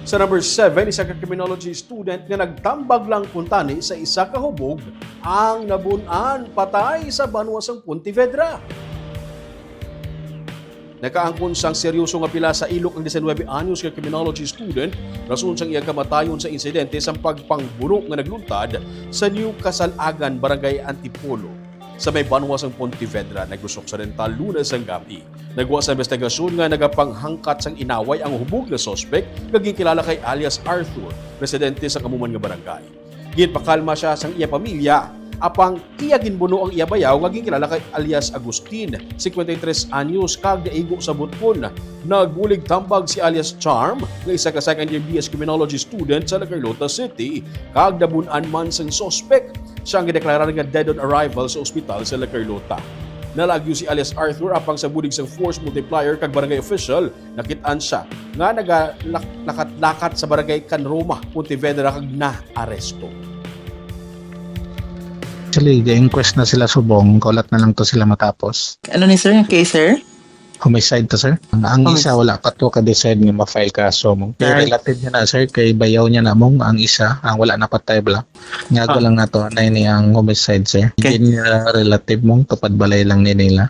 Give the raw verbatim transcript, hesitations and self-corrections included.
Sa number seven, isa ka criminology student nga nagtambag lang kuntani sa isa ka hubog ang nabun-an patay sa banwa sang Pontevedra. Nakaangkon sang seryoso nga pila sa ilok ang diecinuebe anyos nga criminology student rason sang iya kamatayon sa insidente sang pagpangbuno nga nagluntad sa New Casalagan, Barangay Antipolo, sa may banwa sang Pontevedra, nag-usok sa Oriental, Lunes sang gab-i. Nagwa sa investigasyon nga nagapanghangkat sang inaway ang hubog nga suspek nga ginkilala kay alias Arthur, residente sang amo man nga barangay. Ginpakalma siya sang iya pamilya, apang iya ginbuno ang iya bayaw nga ginkilala kay alias Agustin, cincuenta y tres anyos, kag naigo sa butkon. Nagbulig tambag si alias Charm, nga isa ka second year B S Criminology student sa La Carlota City, kag nabun-an man sang suspek. Siya ang gideklarar nga dead on arrival sa ospital sa La Carlota. Nalagyo si alias Arthur, apang sa bulig sang force multiplier kag barangay official, nakit-an siya nga nagalakat-lakat sa barangay Can Roma, Pontevedra, kag naaresto. Actually, ga-inquest na sila subong, kaulat na lang to sila matapos. Ano ni sir, yung case, sir? Homicide to, sir. Ang, ang Homicide. Isa, wala pa to ka-decide nga ma-file kaso mo. Kay Right. Relative niya na, sir, kay bayaw niya na mong ang isa, ang wala napatay bala. Nga Ah. lang na to, na ini ang homicide, sir. Okay. Hindi niya relative mong, tupad balay lang ni nila.